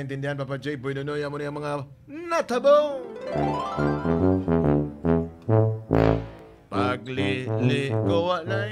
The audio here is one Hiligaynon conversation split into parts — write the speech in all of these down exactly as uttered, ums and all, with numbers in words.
Intindihan, Papa J, Boy Nonoy, amo na yung mga natabo. Paglili ko walay.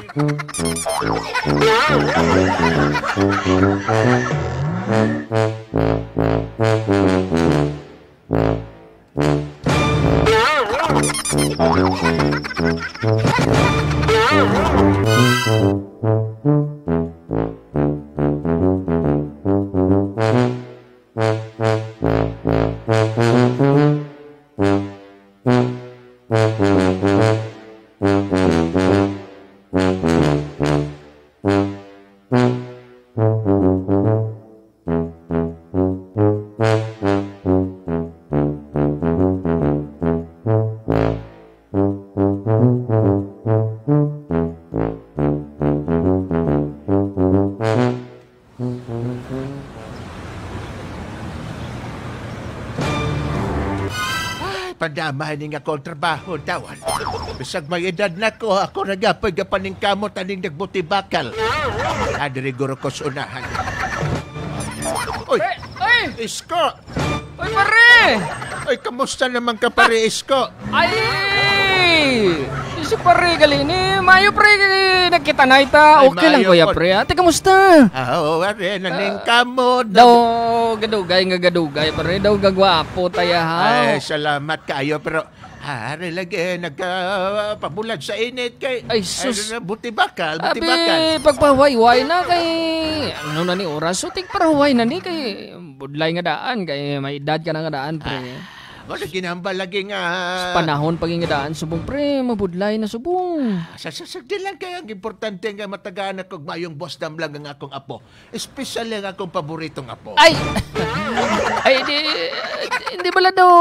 Ay, padama ini nga akong trabaho, tawon. Bisag may edad na ko, ako na gapoy gapaningkamot aning nagbutibakal. Ah, diri guro ko sa unahan. Uy, Ay! Ay! Isko! Uy, pare! Ay, kamusta naman ka, pare Isko? Ay! Si pare gali ni, mayo, pre, nagkita na ita. Ay, Okay lang, mayo kuya, pod. pre, ah. Te, kamusta? Ah, oo, pare, naningkamot. Daw, gadugay nga gadugay, pare. Daw gagwapo, taya, ha? Ay, salamat kaayo, pero, ah, ari lagi, nagkapabulag sa init kay, Ay, sus. ano na, butibakal, Abi, butibakal. pagpahuway-huway na kay, ano na ni oras? So, tigpahuway na ni kay, Budlay nga daan, kay may edad ka na nga daan, pre. Ah, wala ginhambal lagi nga Sa panahon pa nga daan, subong, pre, mabudlay na subong. Ah, sa, sa, sagdi lang kay ang importante nga matagaan ako og maayong buwas damlag ang akong apo. Especially ang akong paboritong apo. Ay! Ay, di, hindi bala daw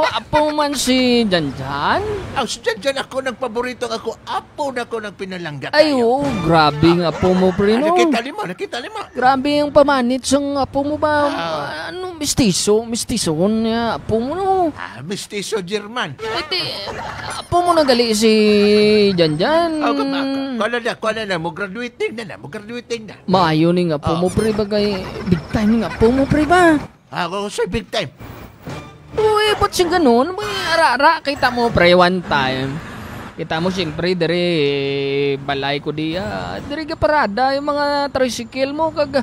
apo man si Janjan? Ah, si Janjan ako nang paboritong ako. Apo na ko nang pinalangga Ay, kayo. oo, grabe nga apo mo, pre, Ah, no? nakita nimo, nakita nimo. Grabe ang pamanit sang apo mo ba? Ah. Ano, mistiso? Mistisohon niya apo mo, no? Ah, mistiso German. Ate, apo mo na gali si Janjan. Oh, kama, kala na, kala na, mo graduating na na, mo graduating na. Maayo ni nga apo Oh. mo, pre, bagay big time nga apo mo, pre, ba? Ah, ako sa big time. Uy, ba't sing ganun? May ara-ara, kita mo, pre, one time. Kita mo, siyempre, diri, balay ko diya. Diri ka parada, yung mga tricycle mo, kag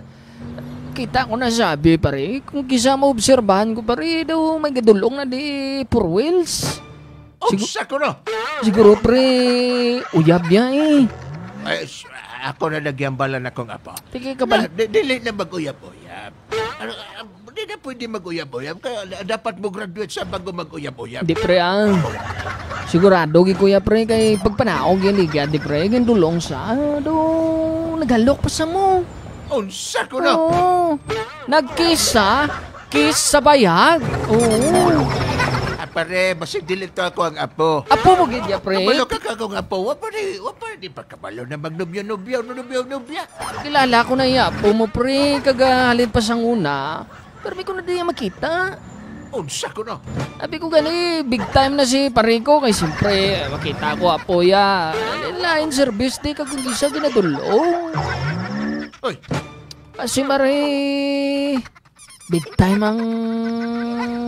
kita ko na sabi, pare, kung kisa mo obserbahan ko, pare, daw may gadulong na di four wheels. Sigu- Unsa ko no? Siguro, pre, uyab niya eh. Ay, s-, ako na nagyambalan akong apo. Sige ka ba? Na, di, dili na mag-uyab-uyab. Ano, ah, di na pwede mag-uyab-uyab. Kaya da-, dapat mo graduate sa bago mag-uyab-uyab. Di, pre, ah. Sigurado, gi kuya, pre, kay pagpanaog yan, di, di, pre, yung dulong sa, ano, naghalok pa sa mo. Unsa ko no? Oo. Nagkisa, kiss sa bayag. Oo. Ah, pare, basig dili to ako ang apo. Apo mo gid ya, pre. Kabalo ka ka akong apo. Wa pa ni, wa pa ni pagkabalo na magnubyo-nubyo, nubyo-nubya. Kilala ko na iya, apo mo, pre. Kag, ah, halin pa sang una. Pero may ko na di makita. Unsa ko no? Abi ko gani, big time na si pare ko. Kay siyempre, makita ko apo ya. Lain service di kag hindi siya ginadulong. Oy. Ah, si Marie, big time ang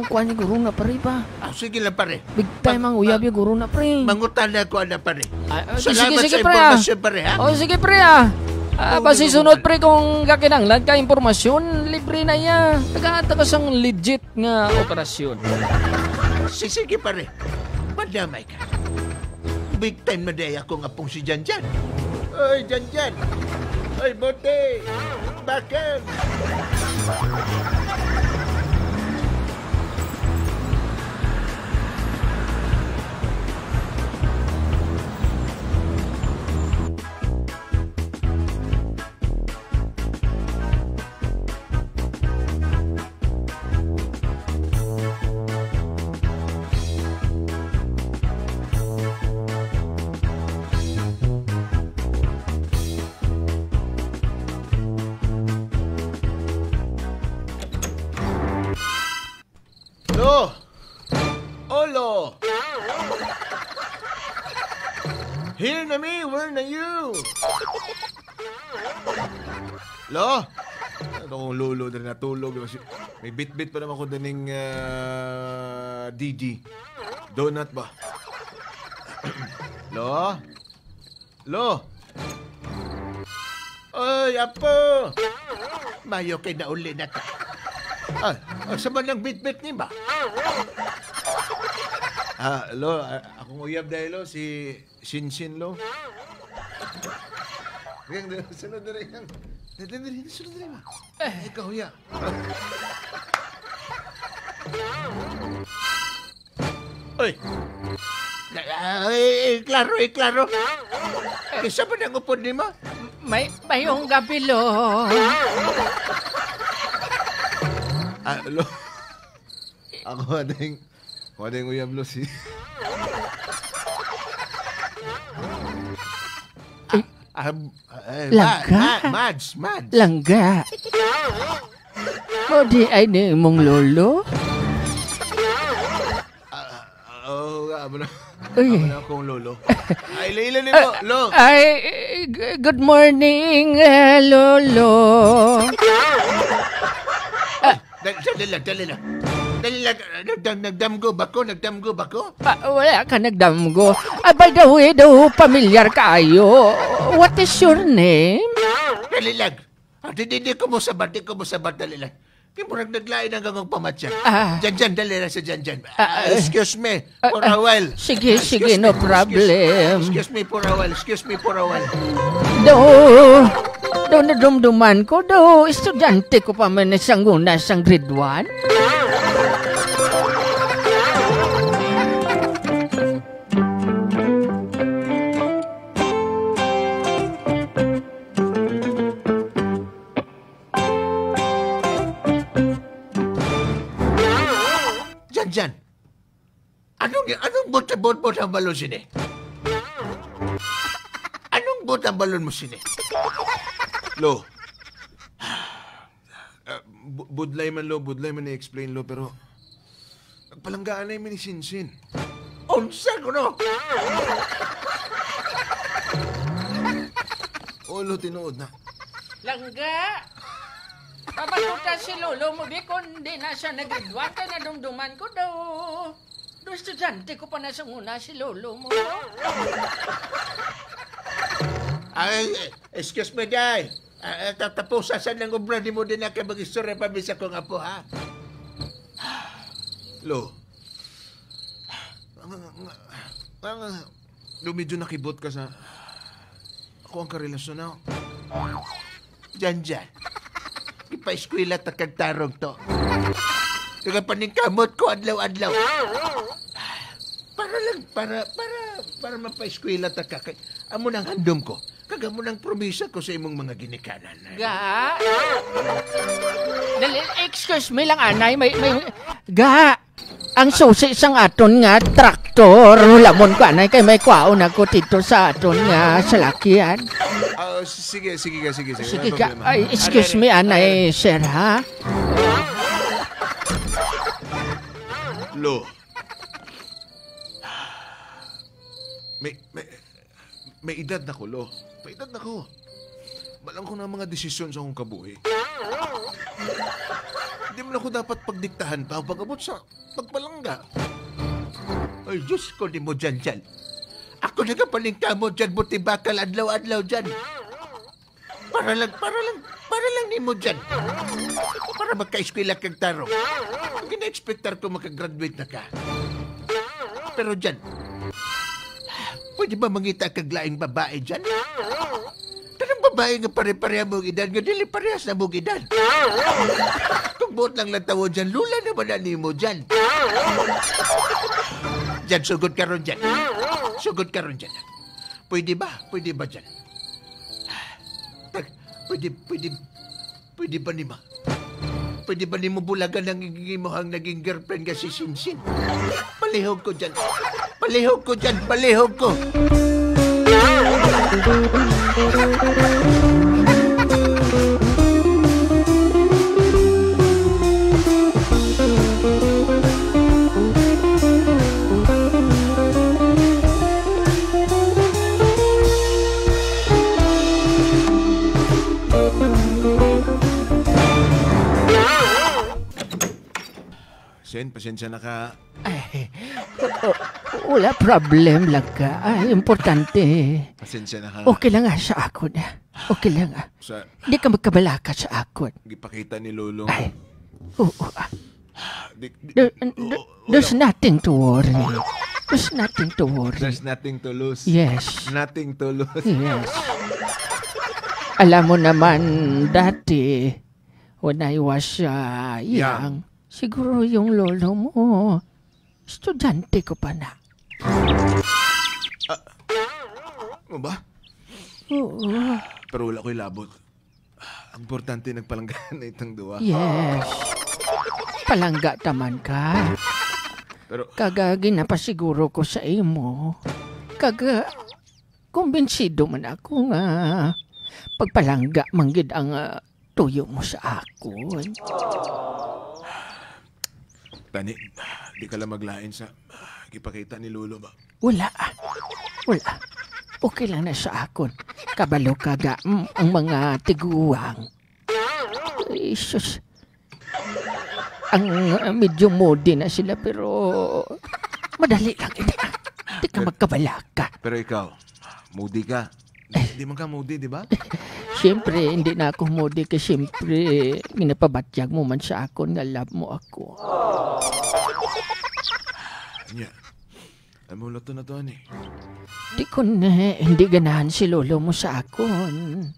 kuan ni guro na pare pa. Ah, sige lang, pare. Big time Mag-, ang uyab mag-, yung guro na, pre. Mangutana ko, ana, pare. Ah, ah, Salamat sige, sige, sa pre, ah. impormasyon, pare, ha? Oh, sige, pre, ah. Ah, Oo, basi sige, sunod, pre. pre, kung kakinahanglan ka impormasyon, libre na iya. Taga-, taga sang legit nga operasyon. Si-, sige, pare. Madamay ka. Big time na day akong apong si Janjan. Oy, Janjan. Oy, Bote. Bakal. Lo! Olo! Here na mi, where na you? Lo? Akong lolo diri natulog. May bitbit pa naman ko dining, ah, D D. Donut ba? Lo? Lo? Oy, apo! Mayo kay nauli na ka. Ah, asa man ang bitbit ni ba? Ah, lo, ah, akong uyab dahil, lo, si Sinsin, lo. Yang, sunod na rin. Dali, dali, sunod na rin, ma. Eh. Ikaw, ya. Oy. Ay, klaro, eh, klaro. Kinsa ba nang upod nimo? May, mayong gabi, lo. Ah, lo. Ako aning, ako aning uyab, lo, si Ah, ah, eh, Langga. Ma-, ma-, Mads, Mads. Langga. Mo di ay ni imong lolo? Ah, ah, oo nga, amo na. Uy. Amo na akong lolo. Ay, ila-ila ni mo, Ah, lo. Ay, g-, good morning, eh, lolo. Ah, dal-, dali lang, dali lang. Dali lang, ah, nagdam-, nagdamgo ba ko? Nagdamgo ba ko? Ah, wala ka nagdamgo. Ah, by the way, daw pamilyar kaayo. What is your name? Dali lang. Ah, di, di, di ko mo sabat, di ko mo sabat, dali lang. Kay murag naglain ang gagawang pamatyan. Ah. Jan, Jan, dali lang sa Jan, Jan. Ah, Ah, ah. excuse me, Ah, for ah. a while. Sige, Excuse sige, me, no excuse, problem. excuse me for a while, excuse me for a while. Do, do nadumduman ko, do estudyante ko pa man sang una sang grade one. Jan, Jan. Anong, anong bot-, bot-, bot ang balon sini? Anong bot ang balon mo sini? Lo. Ah, bu-, budlay man, lo, budlay man i-explain, lo, pero nagpalanggaan na mi ni Sinsin. Unsa kuno? Ulo, tinuod na. Langga! Pabantuta si lolo mo, bi, kung di na siya nag-grade one, kay nadumduman ko daw. Do estudyante ko pa na sa una si lolo mo. Ay, excuse me, day. Ah, ah, tatapusa sa nang obra ni mo din na kay mag-istorya pa mi sa kong apo, ha? Lo, nga, nga, nga, nga, do medyo nakibot ka sa ako ang karelasyon na. Jan, Jan. Ipaeskwela ta kag tarong to. Nagapaningkamot ko adlaw-adlaw. Para lang, para, para, para mapaeskwela ta ka. Kay, amo nang handom ko. Kag amo nang promisa ko sa imong mga ginikanan. Ga? Dali, excuse me lang, anay. May, may, ga? Ang susi sang aton nga traktor, hulamon ko anay kay may kwaon ako dito sa aton nga salakyan. Ah, s-, sige, sige ka, sige, sige. Sige Wala ka. problema. Ay, excuse Ano, me, ano, anay, ano? sir, ha? Lo. May, may, May edad na ko, lo. May edad na ko. Balang ko na ang mga desisyon sa akong kabuhi. Hindi mo na ako dapat pagdiktahan pa pag-abot sa pagpalangga. Ay, Diyos ko, di mo dyan, dyan. Ako nagapaningkamot dyan, buti bakal adlaw-adlaw dyan. Para lang, para lang, para lang nimo dyan. Para magka-eskwela kag tarong. Ang gina-expectar ko, makagraduate na ka. Pero dyan, pwede ba mangita kag laing babae dyan? Kanang babae nga pare-pareha mong edad, nga dili parehas na mong edad. Kung buot lang lang tawon dyan, lula naman na nimo dyan. Dyan, sugod ka ron dyan. Sugod ka ron dyan. Pwede ba? Pwede ba dyan? Tag-, pwede, pwede, pwede ba ni ma-, pwede ba nimo bulagan ang imuhang naging girlfriend nga si Sinsin? Palihog ko dyan. Palihog ko dyan. Palihog ko. Sen, pasensya na ka. Ay, o-, o-, wala problem lang ka. Ay, importante. Pasensya na ka. Okay lang nga sa akon. Okay lang nga. Sa Di ka magkabalaka sa akon. Gipakita ni Lolo. Ay, oo. Di, di, There, oo, there- wala. There's nothing to worry. There's nothing to worry. There's nothing to lose. Yes. Nothing to lose. Yes. Alam mo naman, dati, when I was, uh, Young. Young, siguro yung lolo mo, estudyante ko pa na. Ah, ano ba? Oo. Pero wala ko'y labot. Ang importante, nagpalangga na itong duwa. Yes. Palangga taman ka. Pero Kag, ah, ginapasiguro ko sa imo. Kag, ah, kumbinsido man ako nga pagpalangga man gid ang, ah, tuyo mo sa akon. Tani, di ka lang maglain sa gipakita ni Lolo ba? Wala. Wala. Okay lang na sa akon. Kabalo ka ga, mm, ang mga tiguwang. Ay, sus. Ang, uh, medyo moody na sila, pero madali lang ini. Di ka Pero magkabalaka. Pero ikaw, moody ka. Di, di man ka moody, di ba? Siyempre, hindi na ako moody kay siyempre, ginapabatyag mo man sa akon nga love mo ako. Nya, ano mo luto na to, ani? Di ko na, hindi ganahan si lolo mo sa akon.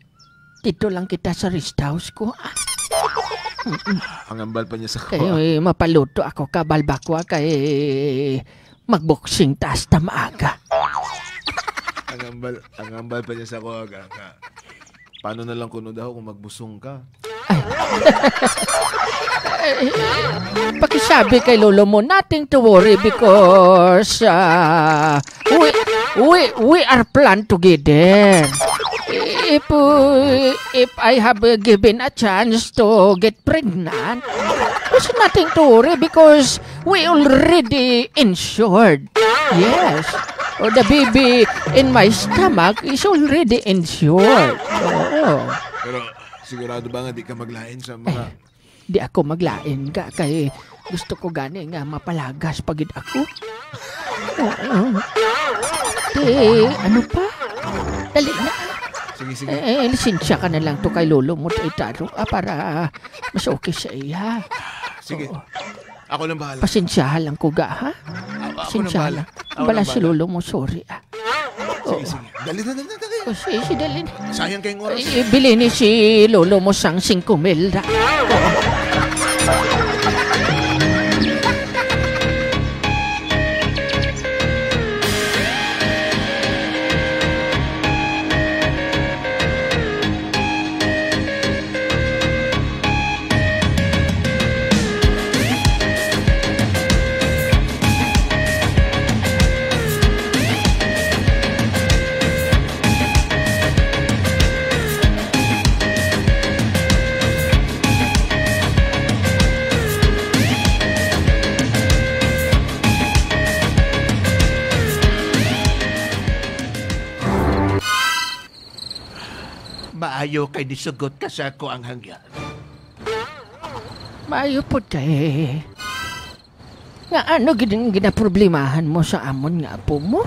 Dito lang kita sa rest house ko, ah. Ang ambal pa niya sa Kay kuha. Mapaluto ako ka, balbakwa, kay magboxing ta hasta maaga. Ang ambal, ang ambal pa niya sa kuha, ka, ka. Paano na lang kuno daw kung magbusong ka? Ay. Ay, pakisabi kay lolo mo, nothing to worry because, ah, we, we, we are plan together. If, uh, if I have, uh, given a chance to get pregnant, there's nothing to worry because we already insured. Yes. Oh, the baby in my stomach is already insured. Oo. Pero sigurado ba nga di ka maglain sa mga Ay, di ako maglain ka kay gusto ko gani nga mapalagas pa gid ako. Oo. Di, ano pa? Dali na. Sige, sige. Eh, eh, lisensya ka na lang to kay lolo mo, Tay Taro, ah, para mas okay sa iya. Sige. Oo. Ako nang bahala. Pasensyahan lang ko ga, ha? Ako, ako nang Pasensyahan bahala. Lang. Ako Bala nang si bahala. Lolo mo, sorry, ah. Sige, Oo. sige. Dali, dali, dali, dali. Oh, si, si Dalin. Sayang kayong oras. Ay, bili ni si Lolo mo sang singko mil da. Maayo kay nisugot ka sa ako ang hangyan. Maayo pod kay. Nga ano gid ang ginaproblemahan mo sa amon nga apo mo?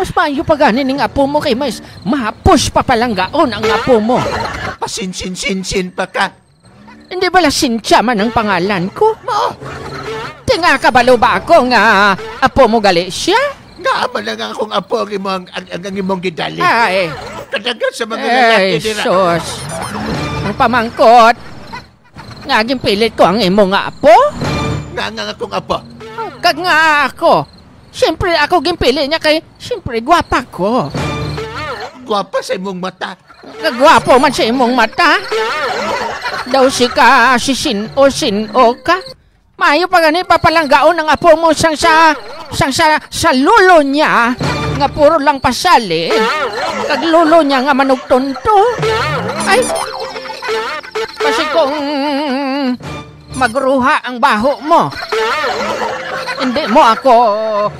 Mas maayo pa gani ning apo mo kay mas mahapos pa palanggaon ang apo mo. Pasinsin-sinsin pa ka. Hindi bala Cynthia man ang pangalan ko? Mao. Ti nga kabalo ba ako nga apo mo gali siya? Nga man lang akong apo ang imong, ang, ang, ang imong gidali. Ay. Kadagan sa mga lalaki Ay, dira. Sus. Ang pamangkot, nga ginpilit ko ang imo nga apo? Nga, nga akong apo. Kag nga ako, siyempre ako ginpili niya kay siyempre gwapa ko. Gwapa sa imong mata. Kagwapo man sa imong mata. Daw si ka si sin-o, sin-o ka. Maayo pa gani papalanggaon ang apo mo sang sa, sang sa, sa lolo niya nga puro lang pasali. Kag lolo niya nga manugtonto. Ay, kasi kung magruha ang baho mo. Hindi mo ako,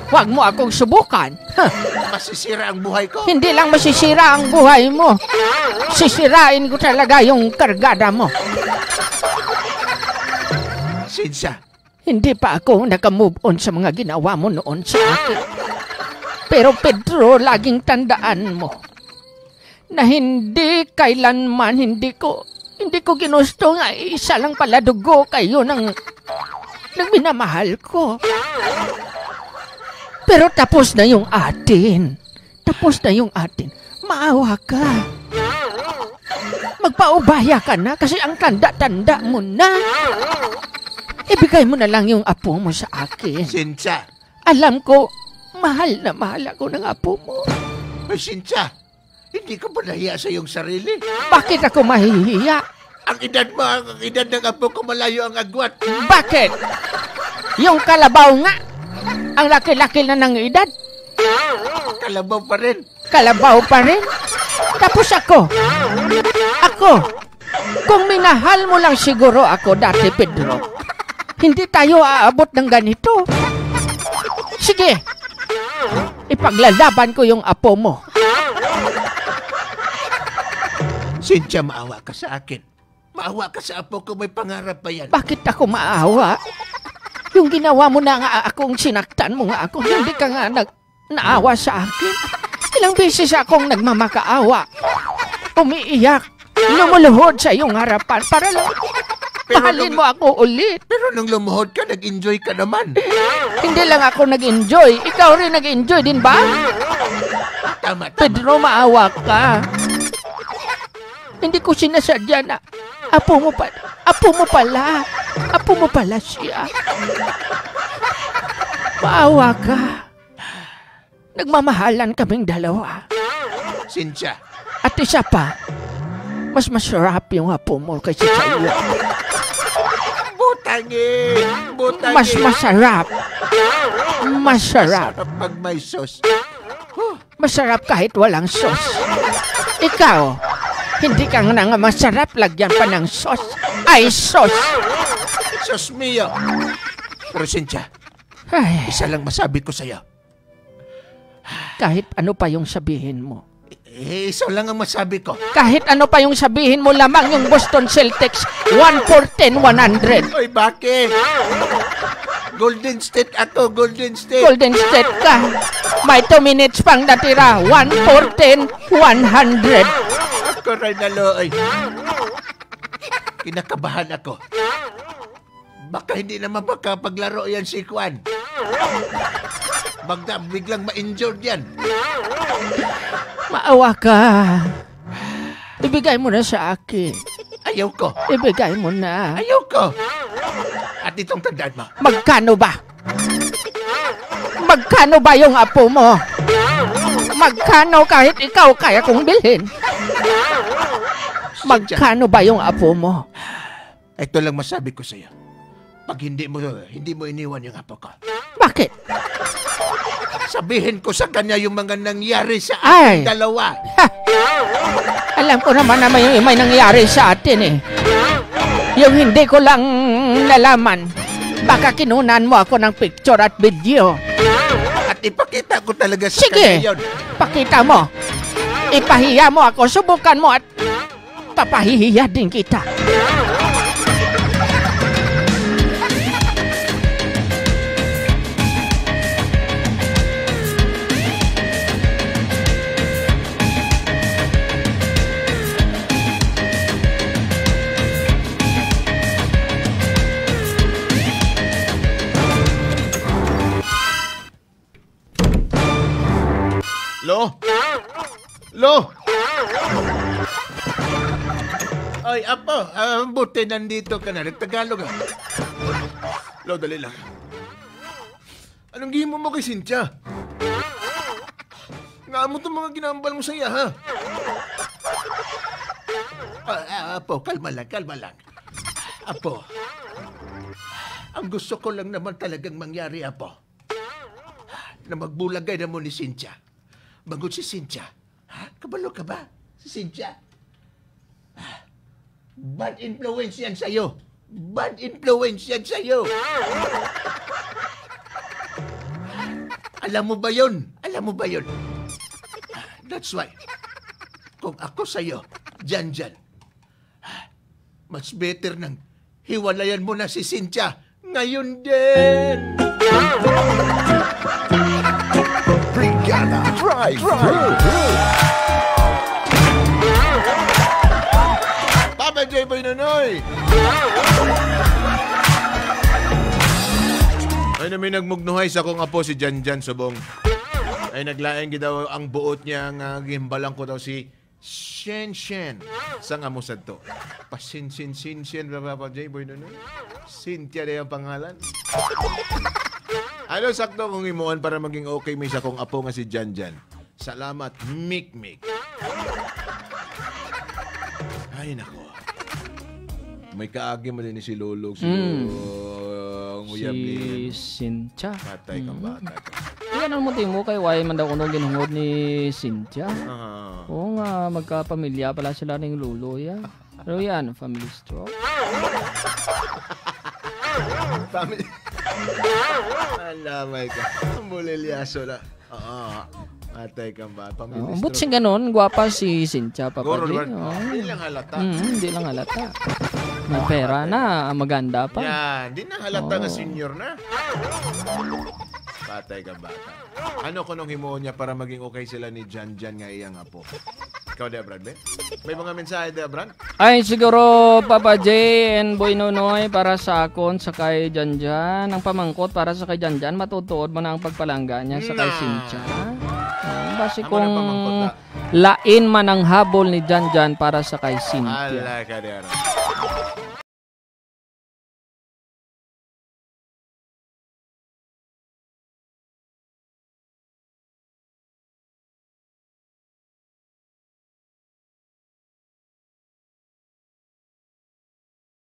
wag mo akong subukan. Huh. Masisira ang buhay ko. Hindi lang masisira ang buhay mo. Sisirain ko talaga yung kargada mo. Cynthia. Hindi pa ako naka-move on sa mga ginawa mo noon sa akin. Pero Pedro, laging tandaan mo na hindi kailanman, hindi ko, hindi ko ginusto nga isa lang pala dugo kayo ng, ng minamahal ko. Pero tapos na yung atin. Tapos na yung atin. Maawa ka. Magpaubaya ka na kasi ang tanda-tanda mo na. Ibigay mo na lang yung apo mo sa akin. Cynthia. Alam ko, mahal na mahal ako ng apo mo. Ay, Cynthia, hindi ka ba nahiya sa iyong sarili? Bakit ako mahihiya? Ang edad mo, ang edad ng apo ko, malayo ang agwat. Bakit? Yung kalabaw nga, ang laki-laki na ng edad. Kalabaw pa rin. Kalabaw pa rin. Tapos ako, ako, kung minahal mo lang siguro ako dati, Pedro, hindi tayo aabot ng ganito. Sige, ipaglalaban ko yung apo mo. Cynthia, maawa ka sa akin. Maawa ka sa apo ko, may pangarap pa yan. Bakit ako maawa? Yung ginawa mo na nga akong sinaktan mo nga ako, hindi ka nga nag naawa sa akin. Ilang beses akong nagmamakaawa, umiiyak, lumuluhod sa iyong harapan para lang Pero mahalin nung mo ako ulit. Pero nung lumuhod ka, nag-enjoy ka naman. Hindi lang ako nag-enjoy, ikaw rin nag-enjoy din ba? Tama, tama. Pedro, maawa ka. Hindi ko sinasadya na apo mo pa, apo mo pala. Apo mo pala siya. Maawa ka. Nagmamahalan kaming dalawa. Cynthia. At isa pa, mas masarap yung apo mo kaysa sa iyo. Butangi! Butangi! Mas masarap. Masarap. Masarap pag may sauce. Huh. Masarap kahit walang sauce. Ikaw, hindi ka na nga masarap, lagyan pa ng sauce. Ay, sauce! Sus mio! Pero Cynthia, Ay. Isa lang masabi ko sa'yo. Kahit ano pa yung sabihin mo. Eh, isa lang ang masabi ko. Kahit ano pa yung sabihin mo, lamang yung Boston Celtics, one fourteen, one hundred. Oy, bakit? Golden State ako, Golden State. Golden State ka. May two minutes pang natira, one fourteen, one hundred. Ako rin na, Loy. Kinakabahan ako. Baka hindi na mapakapaglaro yan si Kwan. Magda, biglang ma-injured yan. Maawa ka. Ibigay mo na sa akin. Ayaw ko. Ibigay mo na. Ayaw ko. At itong tandaan mo. Magkano ba? Magkano ba yung apo mo? Magkano kahit ikaw kaya kong bilhin? Magkano ba yung apo mo? Ito lang masabi ko sa'yo. Pag hindi mo, hindi mo iniwan yung apo ko. Bakit? Sabihin ko sa kanya yung mga nangyari sa ating Ay. dalawa. Ha! Alam ko naman na may, may nangyari sa atin eh. Yung hindi ko lang nalaman, baka kinunan mo ako ng picture at video. At ipakita ko talaga sa Sige, kanya yun. Pakita mo. Ipahiya mo ako, subukan mo at papahihiya din kita. Lo? Lo? Ay, apo, ah, buti nandito ka na. Nagtagalog, ah. Lo, dali lang. Anong gihimo mo kay Cynthia? Nga mo itong mga ginambal mo sa iya, ha? Ah, ah, apo, kalma lang, kalma lang. Apo, ang gusto ko lang naman talagang mangyari, apo, na magbulagay na mo ni Cynthia. Bangod si Cynthia, ha? Kabalo ka ba? Si Cynthia. Bad influence yan sa'yo. Bad influence yan sa'yo. Alam mo ba yun? Alam mo ba yun? That's why, kung ako sa'yo, Janjan, mas better nang hiwalayan mo na si Cynthia Ngayon din. Brigada Drive Thru. Papa J Boy Nonoy. Ay na may nagmugnuhay sa kong apo si Janjan Subong. Ay naglaing gid daw ang buot niya nga gihimbalan ko daw si Shen Shen. Sa nga mo sadto. Pasin Shin Shin Shen, Papa J Boy Nonoy. Cynthia na yung pangalan. Ano sakto kong himuon para maging okay mi sa kong apo nga si Janjan? Salamat, Mikmik. Ay, nako. May kaagi mo din si Lolo, si Mm. Lolo, ang uyab Si ni Cynthia. Patay kang Mm. bata. Yan ang motibo kay why man daw kuno ginhungod ni Cynthia. Ah. Oo nga, magkapamilya pala sila ning Lolo, ya. Pero yan, family stroke. Family. Ala, my God. Ang bulilyaso na. Oo. Atay ka ba? Family Oh, stroke. But sing ganon, gwapa si Cynthia, Papa Goro, G. Lord. Oh. Hindi lang halata. Mm, hindi lang halata. May pera na, maganda pa. Yan. Di na halata nga Oh. senior na. Patay ka bata. Ano ko nung himuon niya para maging okay sila ni Jan Jan nga iyang apo? Ikaw, Debran, be? May mga mensahe, Debran? Ay, siguro, Papa J and Boy Nonoy, para sa akon, sa kay Janjan. Ang pamangkot para sa kay Janjan, matutuod mo na ang pagpalangga niya sa kay Na. Cynthia. Oh, basi Amo kung na pamangkot na. lain man ang habol ni Janjan para sa kay Cynthia. Ala ka, Debran.